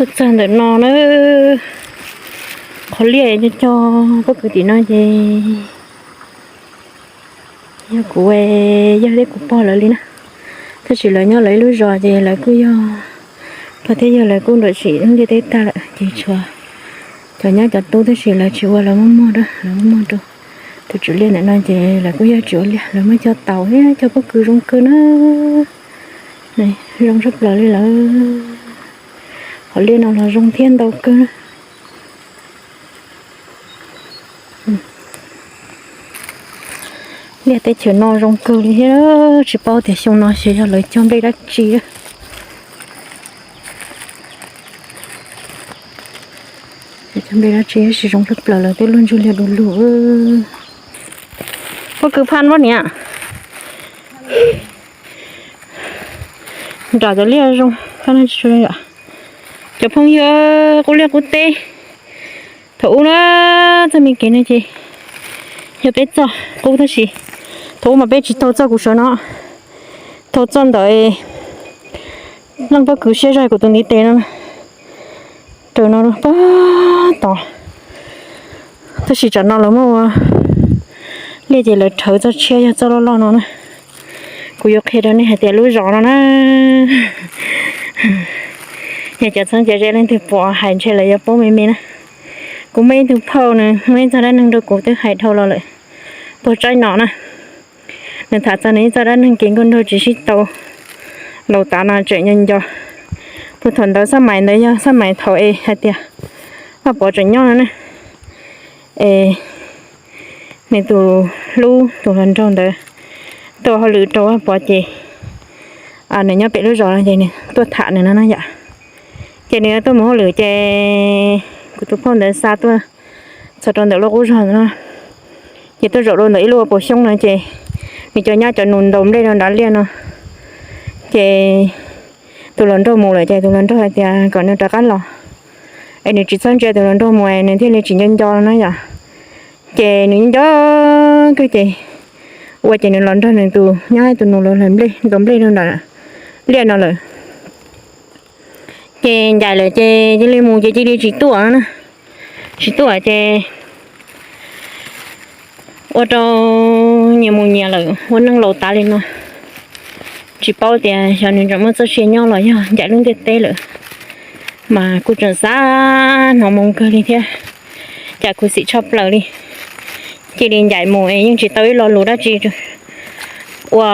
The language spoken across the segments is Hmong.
Tuaj txog ntawm no na, qhov liaj cog cog pob kws tim no ces yog kuv, yog thiab kuv pog lawv li na. Tab sis lawv nyob lawv ib lub zos ces lawv kuj yog pog thiab yawg lawv kuj nram sim lub ntiaj teb tag lawm ces tshuav cov nyab cov tub tab sis lawv tsis ua, lawv muaj muag, lawv muaj muag rau tus tswv liaj ntawm no ces lawv kuj yog tsis ua liaj, lawv muab cog taus thiab cog pob kws zoo kawg na. Zoo tshaj plaws li lawm. Qhov liaj no los zoo thiab ntau kawg. Liaj teb chaws no zoo kawg li thiab, tsis paub tias xyoo no xyov yog lawv cog nplej dab tsi. Cog nplej dab tsi tab sis zoo tshaj plaws, lawv tej luag ntsug liag du lug. Pob kws phaj pob niam. Nram cov liaj zoo, cov phooj ywg qub liaj qub teb. Thaum ub na, txoj me kev no ces yog peb txoj qub tab sis thaum ub mas peb tsis tau txoj kuv sawv no, tau txoj ntawm leej pob kws siab zog kuv tus ntiv tes no, raws no pag tod. Tab sis tsam no lawv muab ua liaj ces lawv rhawv txoj tshiab yog txoj loj loj no na. Kuv yuav qhia rau nej hais tias lub zos no na, yog cov txheeb cov ze leej twg pom hais ntshe lawv yuav paub me me na. Kuv muaj ib tug phauj nws muaj ib txog dab neeg rau kuv twb hais dhau los lawm, puag tsaib no na. Nws tham txog nws ib txoj dab neeg kev nkauj nraug tsis sib tau, laus tav no tseem nco nco. Puag thaum ntawd xab mais ntawd yog xab mais thaum es hais tias Vaj Pov tseem nyob no na. Es nws tus hlub tus hluas nraug ntawd tuaj hauj lwm rau Vaj Pov ces nws nyob pem lub zos no ces nws tuaj tham nws no na yom. Ces nws tuaj mus hauj lwm ces kuv tus phauj ntawd xa tuaj txog rau ntawm lub qub zog no, ces tuaj zaum rau ntawm ib lub ua puas xyoob no ces nws cov nyab cov nus ntaus nplej rau nram liaj no. Ces tus hluas nraug mus lawm ces tus hluas nraug hais tias kom nws rov qab los, es nws tsis txhob ntsia tus hluas nraug mus nws thiaj li tsis nco nco no na yom. Ces nws nco kawg ces ua ces nws los nrog nws tus nyab tus nus los hlais nplej, ntaus nplej rau nram liaj no lawm. Ces ncaim lawm ces cia li mus ces cia li tsis tuaj na, tsis tuaj ces ua rau nyias mus nyias lawm ua neej laus tav li no. Tsis paub tias xyov nws tseem muaj txoj sia nyob los yog ncaim lub ntiaj teb lawm, mas kuj tseem xav hnov moo kawg li thiab, cas khuv xim tshaj plaws li. Cia li ncaim mus es yeej tsis tau ib lo lus dab tsi, ua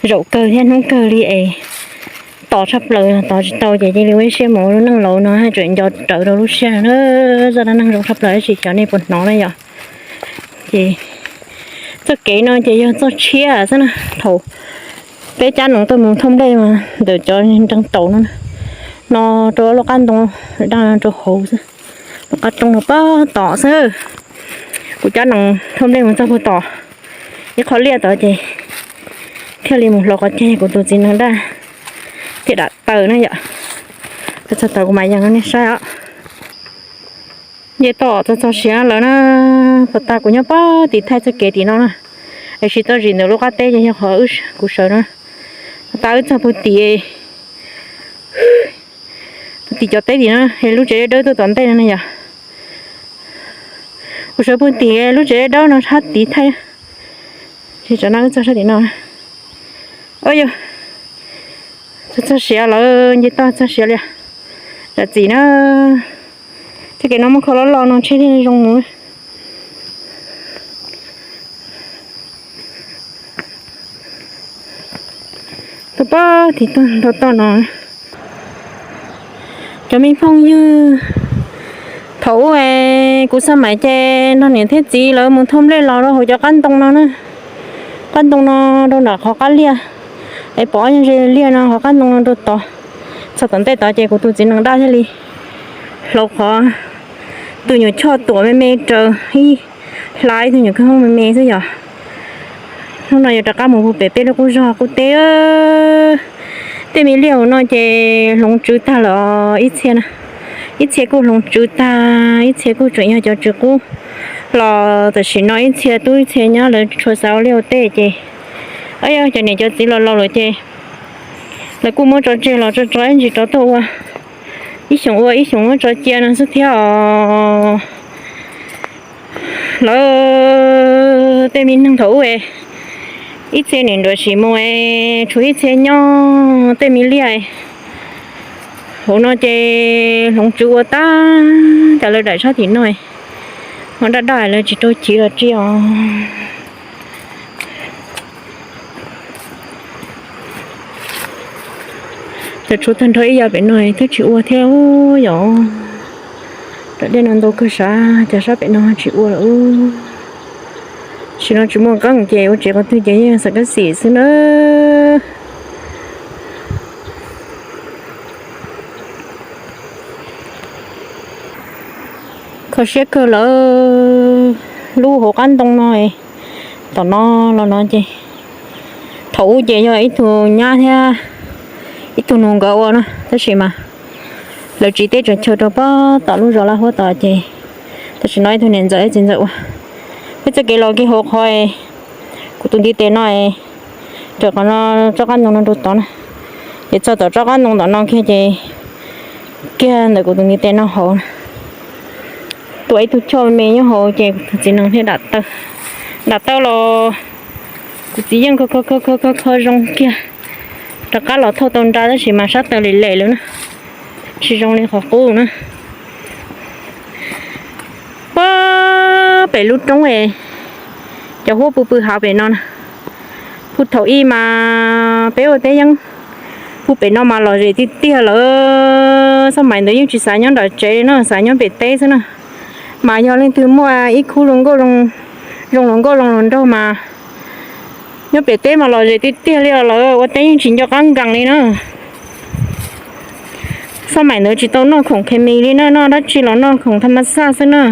zaum kawg thiab hnub kawg li es tos tshaj plaws tos tsis tau ces cia li ua ib siab mus ua lub neej laus no tseem nco rawv rau lub siab na. Zaj dab neeg zoo tshaj plaws tab sis xyov nej puas hnov na yom. Ces txoj kev no ces yog txoj tshiab xwb na, thaum peb cab noos tuaj mus thauj nplej mas ntawm cov nreeg taus no, no rau lub qab ntoo, daj rau hauv xwb, lub qab roob no pag tom xwb. Kuv cab noos thauj nplej mus txog puag tom ib qho liaj tod ces thiaj li mus hlo qhov ceg kuv tus txiv nees daj thiaj dam taws na yom. Txog tod kuv mam yees rau nej saib os. Nce toj txog txog siav lawm na, puag ta kuv nyob pag tim thaij txoj kev tim no na, es tsis txog zim ntawm lub qab teb ces yog qhov kuv sawv no. Puag ta wb txog puag tim, puag tim cov teb tim no, es lub tsev dawb dawb tuaj tom ntej no na yom. Kuv sawv puag tim lub tsev dawb dawb no sab tid thaij, ces tsam no wb txog sab tim no. Yog txog siav lawm, nce toj txog siav li. Zam txim na, txoj kev no muaj kho loj loj no ntshe thiaj zoo mus. Tuaj pag tim toj ntug toj no. Cov me phooj ywg, thaum ub kuv xab maim ces nrog niam thiab txiv lawv mus thauj nplej los rau hauv cov qab ntoo no na. Qab ntoo no rau nram qhov qab liaj, es pom ob nyuag ze liaj no qhov qab ntoo no rau tod. Txog tom ntej tod ces kuv tus txiv nees daj thiaj li hlau qhov tus nyuam choj tuam me me raws ib hla ib tug nyuam kwj hoob me me xwb yom. Hnub no yuav rov qab mus puag pem peb lub qub zog qub teb. Tej me liaj hauv no ces hloov tswv tag lawm ib txhia na, ib txhia kuj hloov tswv tag, ib txhia kuj tseem yog cov tswv qub los tam sim no ib txhia tub ib txhia nyab lawv tshua xav ua liaj ua teb ces, yog cov niam cov txiv los laus lawm ces lawv kuj muab tso tseg los tso tso ib ntsis rov tuaj ua Ib xyoos ua ib xyoos muab tso cia no xwb thiab os. Lawv tej me neeg thaum ub ib txhia nim nruam sim mus, tshuav ib txhia nyob tej me liaj hauv no ces hloov tswv ua tag, cas lawv daim sab tim no ho daj daj lawv tsis rau chiv los tsi os. Cov tshuav tag nrho ib yam pem no twb tsis ua thiab yom. Cov dej no ntau kawg sav, cov sab pem no tsis ua lawm. Sim no tsis muaj qeej ces ua tsev qhov twg ces yeej xav kab xim xwb na. Kho siab kawg lawm, lub hauv qab ntoo no, tom no los no ces thaum ub ces yog ib tug nyab thiab ib tug nus nkawd ua na, tab sis mas lawv tsiv teb tsaws chaw rau pob tom lub zos Laj Huab tod ces tam sim no ib tug niam ntxawm thiab txiv ntxawm ua. Peb txoj kev los kiag hauv qhov kuv tus ntiv tes no, raws qhov no tsob qab ntoo no rau tod na, ces txog tom tsob qab ntoo tom no kiag ces kiag ntawm kuv tus ntiv tes no hauv na. Tuaj ib tug choj me nyob hauv ces kuv txiv nees thiaj dam taw, dam taw los kuv txiv yeej kho kho kho kho zoo kiag, rov qab los thauj tau nra tab sis mas sab taw lem lem lawm na, tsis zoo li qhov qub na. Puag pem lub roob es cov huab pw pw hav pem no na, puag thaum ub mas peb ua teb yeej puag pem no mas lom zem tiag tiag lawm. Xab maim ntawd yeej tsis xav nyob nram tsev no, xav nyob pem teb xwb na. Mas yog leej twg muaj ib khub zoo nkauj zoo, zoo hluas nkauj zoo hluas nraug mas nyob pem teb mas lom zem tiag tiag li os lawm, ua teb yeej tsis nco qab nkees li na. Xab maim ntawd tsis tau noj khoom khes mis li na, noj dab tsi los noj khoom tha ma xaj xwb na.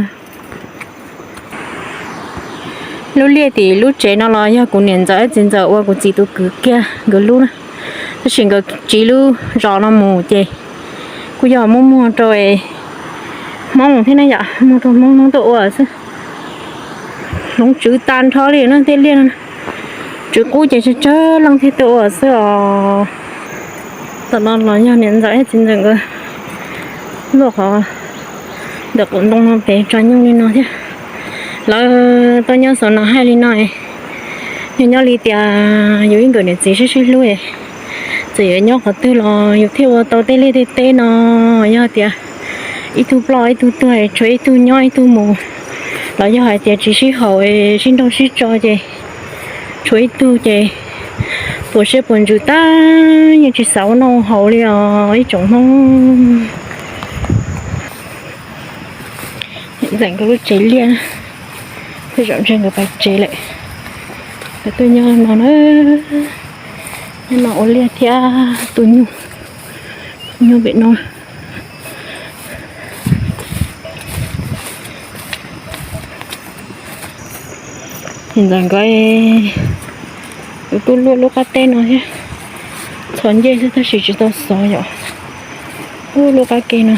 Lub liaj tim lub tsev no los yog kuv niam ntxawm thiab txiv ntxawm ua, kuv txiv tus kwv kiag nkawd lub na. Tab sis nkawd tsiv lub zos no mus ces kuj yog muab muag rau Hmoob thiab na yom, muag rau Hmoob, Hmoob tuaj ua xwb. Hloov tswv tag nrho li na tej liaj no, tswv qub ces tsawg tsawg leej thiaj tuaj ua xwb os. Tom no los yog niam ntxawm thiab txiv ntxawm nkawd luaj qhov ntawm qaum ntoo no pem tso nyooj li no thiab. Lawv tuaj nyob xaus no hais li no, yog nyob li tias yus ib nkawm niam txiv sib sib hlub, txawm yuav nyob qhov twg los yus thiaj ua tau tej liaj tej teb no. Yog tias ib tug ploj ib tug tuag, tshuav ib tug nyob ib tug mus, los yog hais tias tsis sib haum, sib nrauj sib tso ces tshuav ib tug ces puas siab puas ntsws tag, yeej tsis xav ua noj haus li os ib tsoom Hmoob. Ntxawm nkawd lub tsev liaj, tej zaum ntshe nkawd pais tsev lawm. Nkawd tuaj nyob no na, nyob no ua liaj thiab tu nyuj, nyuj pem no. Ntxawm nkawd kuj luaj lub qab teb no thiab, txhos ncej xwb tab sis tsis tau xov yom. Ub, lub qab ke no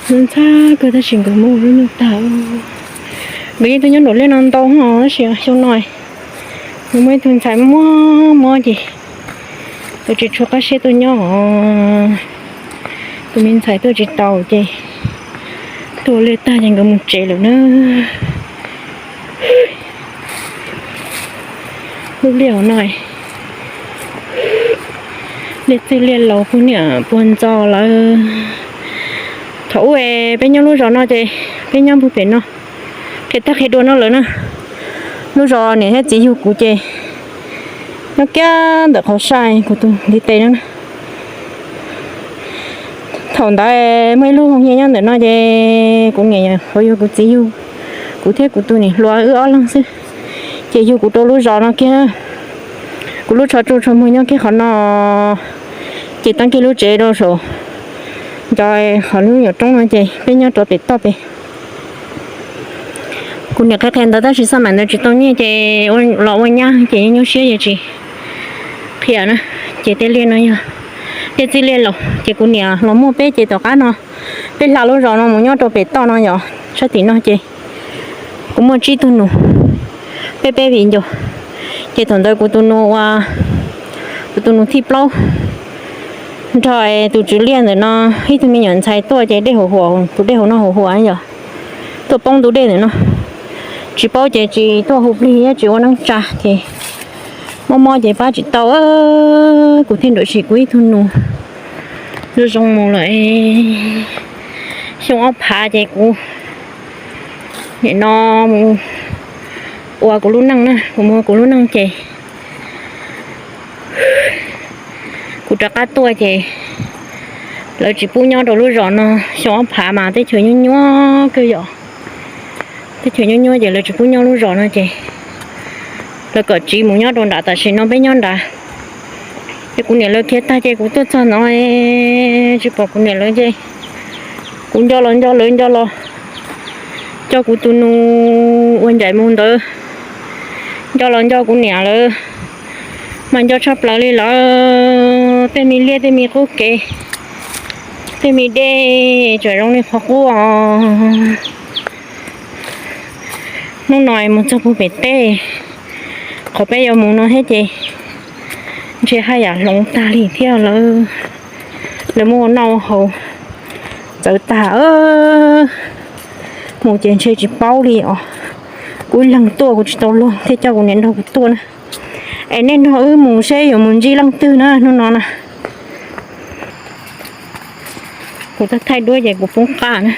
ntxhab kawg tab sis nkawd muab lub nyuj tag. Nkawd yeej tuaj nyob nraum liaj no ntau hos tab sis xyoo no nkawd muaj ib tug ntxhais muaj mob ces nkawd tsis tshua qab siab tuaj nyob os. Tus me ntxhais tuaj tsis tau ces tuaj liaj tag ces nkawd mus tsev lawm na. Lub liaj no, liaj txwj liaj laus puag niam puag ntxo lawm. Thaum ub peb nyob lub zos no ces peb nyob puag pem no, qhia tag qhia dua no lawm na. Lub zos niam thiab txiv yug kuv ces nyob kiag ntawm qhov sai kuv tus ntiv tes no na. Thaum ntawd muaj ib lub hoos hias nyob ntawm no ces kuv niam qhuav yug kuv txiv yug, kuv thiab kuv tus niam hluas wb ob leeg xwb. Ces yug kuv rau lub zos no kiag, kuv lub tsho tsuj tsho muag nyob kiag qhov no, ces tav kiag lub tsev rau saum ncov qhov lub nyuam roob no ces peb nyob rau pem toj pem. Kuv niam qhia qhia ntawd tab sis xab maim ntawd tsis tau nyiaj ces los ua nyab ces nyuaj siab ces tsis qhia na. Ces tej liaj no yog liaj txwj liaj laus ces kuv niam los muaj peb ces tom qab no peb hla lub zos no mus nyob rau pem toj no yom, sab tim no ces kuv muaj tsib tug nus, peb peb viv ncaus. Ces thaum ntawd kuv tus nus ua, kuv tus nus thib plaub Nrog tus tswv liaj ntawm no ib tug me nyuam ntxhais tuaj ces dej huam huam, tus dej hauv no huam huam yom, tuaj poob ntug dej ntawm no. Tsis paub ces tsis tuaj hu plig thiab tsis ua neeb tsa ces mob mob ces pab tsis tau, kuv thiaj nrhiav tsis kuv ib tug nus zoo zoo mus lawm. Xyoo ob phav ces kuv nim no mus ua kuv lub neej na, kuv mus ua kuv lub neej ces kuv rov qab tuaj ces lawv tsis pub nyob rau lub zos no. Xyoo ob phav mas teb chaws nyuaj nyuaj kawg yom, teb chaws nyuaj nyuaj ces lawv tsis pub nyob lub zos no ces lawv kom tsiv mus nyob rau nram tam sim no peb nyob nrad. Ces kuv niam lawv khiav tag ces kuv tuaj txog no tsis pom kuv niam lawv ces kuv nco los nco lawv nco los coj kuv tus nus ua ncaim mus ntawd, nco los nco kuv niam lawv mas nco tshaj plaws li lawm. Tej me liaj tej me qub kev, tej me dej tseem zoo li qhov qub os. Hnub no mus txog puag pem teb, qhov peb yuav mus no thiab ces ntshe haj yam hloov tag li thiab lawm. Lawv muab ua noj ua haus txawv tag, mus ces ntshe tsis paub li os. Kuv ib leeg tuaj kuv tsis tau luag thiaj coj kuv niam nrog kuv tuaj na. Es nej nrog wb mus seb yuav mus ntsib leej twg na hnub no na. Kuv thaij thaij duab ces kuv poob qab na.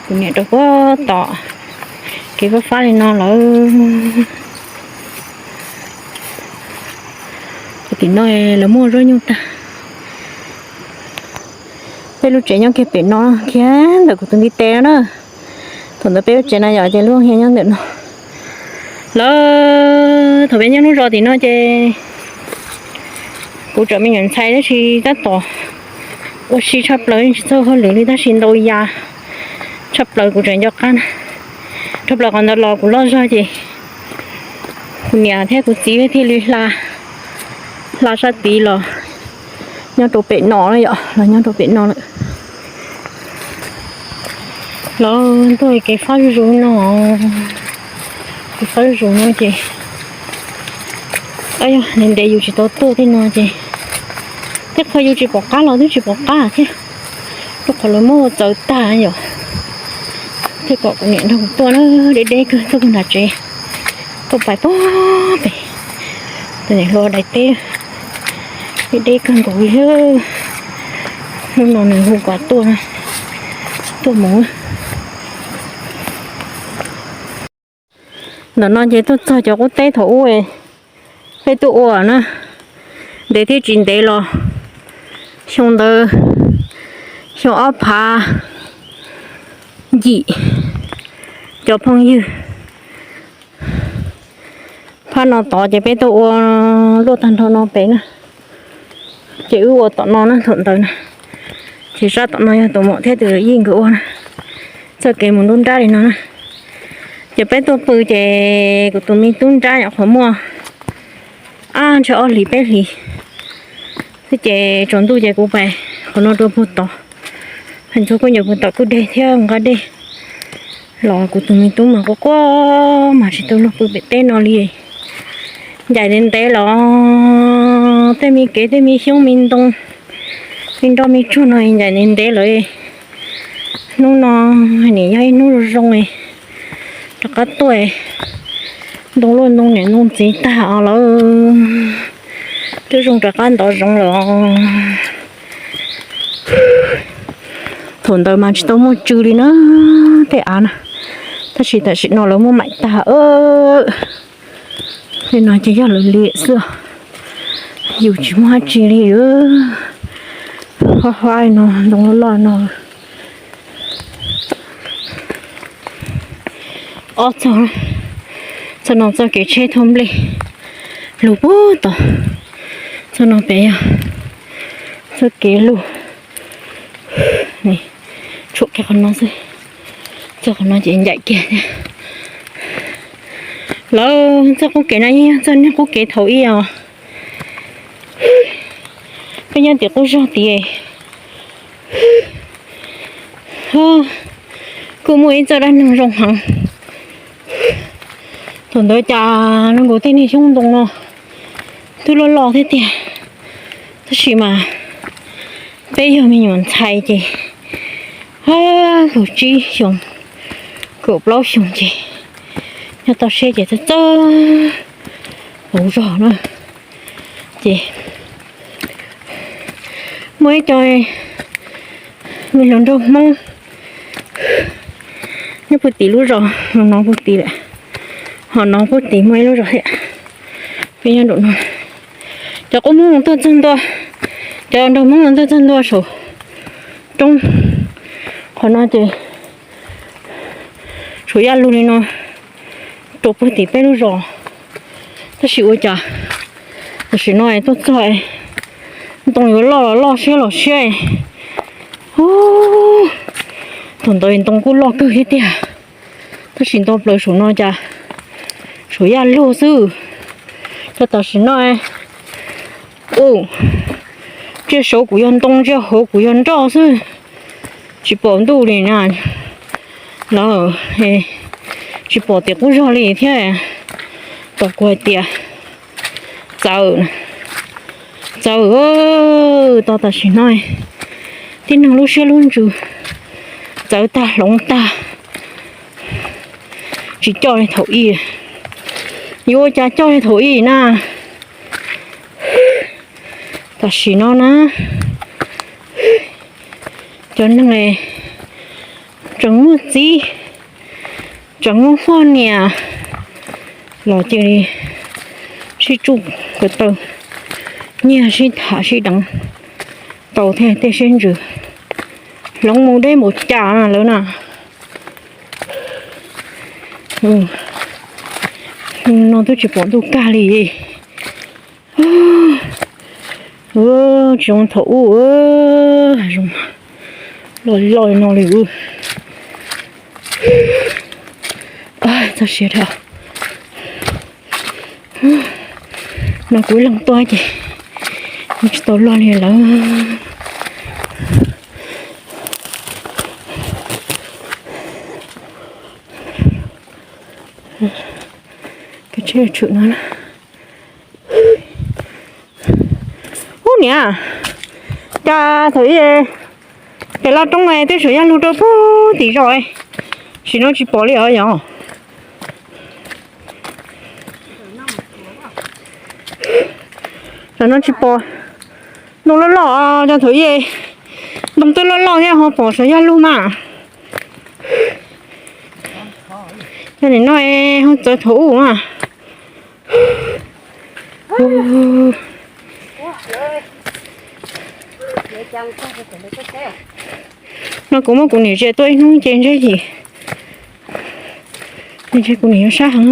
Kuv niam rau puag tom kev fab fab li no lawm. Tim no lawv muaj zaub nyuj tag. Peb lub tsev nyob kiag pem no kiag ntawm kuv tus ntiv tes no na. Thaum ntawd peb lub tsev no yom ces lub hia nyob ntawm no. Lawv thaum peb nyob lub zos tim no ces kuv tseem me nyuam ntxhais tab sis tab tom ua si tshaj plaws tsis txawj hauj lwm li tab sis ntau ya tshaj plaws kuv tseem nco qab na. Tshaj plaws qhov ntawd los kuv loj zog ces kuv niam thiab kuv txiv thiaj li hla, hla sab tid los nyob rau pem no na yom, los nyob rau pem no lawm. Los tuaj kev fab zuj zus no, kev fab zuj zus no ces, yog ntev ntev yus tsis tau tuaj tej no ces tej qhov yus tsis pom qab los twb tsis pom qab thiab, rau qhov lawv muab ua txawv tag yom. Thiaj kom kuv niam nrog kuv tuaj na, deb deb kawg tuaj puag nram tsev, tuaj pais puag pem tus niam hluas daim teb, deb deb kawg nkaus li. Hnub no nws hu kom tuaj, tuaj mus. Ntawm no ces tuaj txog cov qub teb thaum ub peb tuaj ua na, ntev thiab tsis ntev los xyoo ntawd, xyoo ob phav yim, cov phooj ywg. Phab no tod ces peb tuaj ua luaj tag nrho no pem na, ces wb ua tom no na thaum ntawd na. Ces sab tom no yog tus muam thiab tus yij nkawd ua na, txoj kev mus ntub nrab li no na. Ces peb tuaj pw ces kuv tus me tub nrab nyuam qhuav muaj ab ntshe ob hlis peb hlis xwb ces tsaus ntuj ces kuv pais qhov no rau puag tod, pais ntxuav kuj ncaws puag tom kwj deg thiab nqa dej los kuv tus me tub mas quaj quaj mas tsis tau luag pw pem teb no li. Ncaim ntev ntev los tej me kev tej me xyoob me ntoo, me nroj me tsuag no ncaim ntev ntev lawm. Hnub no nim yog ib hnub zoo zoo, rov qab tuaj, ntoo luaj ntoo niam ntoo txiv tag os lawm, twb zoo rov qab ntov zoov lawm os. Thaum ntawd mas tsis tau muaj tsw li na, tej av na, tab sis tam sim no lawv muab maim tag. Tej no ces yog lawv liam xwb, yus tsis muaj dab tsi li. Hab hab no ntoo loj loj no. Ob txog, txog no txoj kev tsheb thauj nplej lug puag tod, txog no pem yog txoj kev lug, tshuam kiag qhov no xwb, txog qhov no ces ncaim kiag thiab. Lawv txoj qub kev no yeej yog txoj niag qub kev thaum ub os. Peb nyob tim qub zog tid, kuj muaj ib txoj dab neeg zoo heev. Thaum ntawd cas zoo nkaus tej niag xyoob ntoo no twb loj loj thiab tiag, tab sis mas Peb yog me nyuam ntxhais ces kaum tsib xyoos, kaum plaub xyoos ces nyob toj siab ces txawj txawj hauv zog na. Ces muaj ib co me hluas nraug Hmoob nyob puag tim lub zos, no puag tim lawm, ho no puag tim muaj ib lub zos thiab. Peb nyob nraum no, cov qub Hmoob no tuaj txog ntua, cov nraug Hmoob no tuaj txog ntua saum roob, qhov no ces saum yaj lug li no rau puag tim peb lub zos. Tab sis ua cas tam sim no tuaj txog ntoo yuav loj los loj siab los siab. Thaum ntawd ntoo kuj loj kawg thiab tiag, tab sis nto plaws saum no cas saum yaj lug xwb. Txog tam sim no tsiaj saud kuj yog ntoo, tsiaj hauv kuj yog nroj xwb, tsis pom ntuj li na. Lawv tsis pom tim qub zog li thiab. Tos kuv hais tias txawv, txawv, tos tam sim no tib neeg lub siab lub ntsws txawv tag hloov tag, tsis coj li thaum ub. Yuav ua cas coj li thaum ub na? Tam sim no na, cov neeg tseem muaj txib, tseem muaj poj niam los cia li sib tsuj ko taw, nyiag sib tham sib deev tau thiaj tej siab ntsws hloov mus deb npaum cas lawm na. No twb tsis pom ntuj kag li. Tsis zoo thaum ub, hav zoov loj loj no li. Txog siav dhau. No kuv ib leeg tuaj ces tsis tau luag li lawm. Kav tsij tshwm no. Ub niam, cas thaum ub pem laj roob twb saum yaj lug rau puag tim zos, tam sim no tsis pom li os yog? Tam no tsis pom. Ntoo loj loj, cas thaum ub ntoo twb loj loj thiab ho pom saum yaj lug mas. Yog nim no ho txawv thaum ub mas. No kuv muab kuv niam zes tuaj ib hnub ces ntshe yim, ntshe kuv niam yuav sab heev.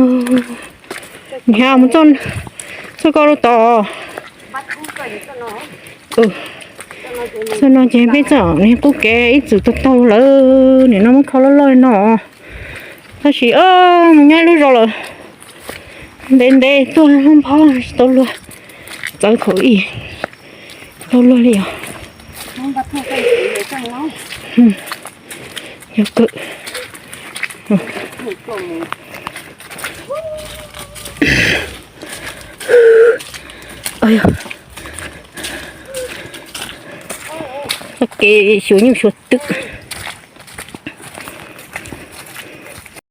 Niam mus txoj ko rau tod. Txoj no ces peb txoj niag qub kev ib txwm taug taug lawm, nim no muab kho loj loj no. Tab sis mus nyob lub zos lawm, ntev ntev tuaj nphob tsis tau luag, txawv thaum ub tsis tau luag li os. Yog kawg. Txoj kev xyuas nyuj xyuas twm.